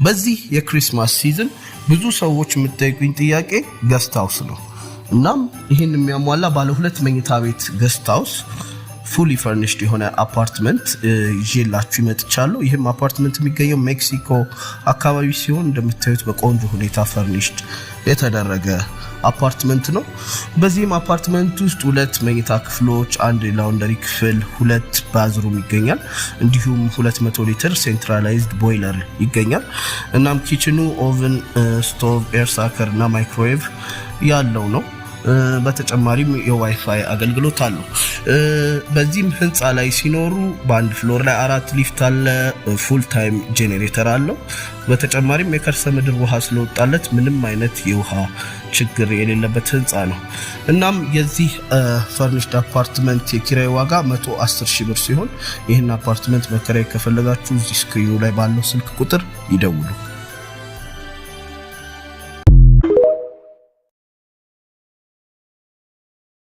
በዚህ የ Christmas season ብዙ ሰዎች የምትጠይቁኝ ጥያቄ guest house ነው። እናም ይህን የሚያሟላ ባለ ሁለት መኝታ ቤት guest house fully furnished የሆነ አፓርትመንት ይዤላችሁ መጥቻለሁ። ይህም አፓርትመንት የሚገኘው ሜክሲኮ አካባቢ ሲሆን እንደምታዩት በቆንጆ ሁኔታ furnished የተደረገ አፓርትመንት ነው። በዚህም አፓርትመንት ውስጥ ሁለት መኝታ ክፍሎች፣ አንድ laundry ክፍል፣ ሁለት bathroom ይገኛል። እንዲሁም 200 ሊትር centralized boiler ይገኛል። እናም kitchen ኑ oven፣ stove፣ air sucker እና ማይክሮዌቭ ያለው ነው። በተጨማሪም የዋይፋይ አገልግሎት አለው። በዚህም ህንፃ ላይ ሲኖሩ በአንድ floor ላይ አራት ሊፍት አለ። Full time generator አለው። በተጨማሪም የከርሰ ምድር ውሃ ስለወጣለት ምንም አይነት የውሃ ችግር የሌለበት ህንፃ ነው። እናም የዚህ furnished አፓርትመንት የኪራይ ዋጋ 110 ሺህ ብር ሲሆን ይህን አፓርትመንት መከራየት ከፈለጋችሁ እዚህ screen ኑ ላይ ባለው ስልክ ቁጥር ይደውሉ።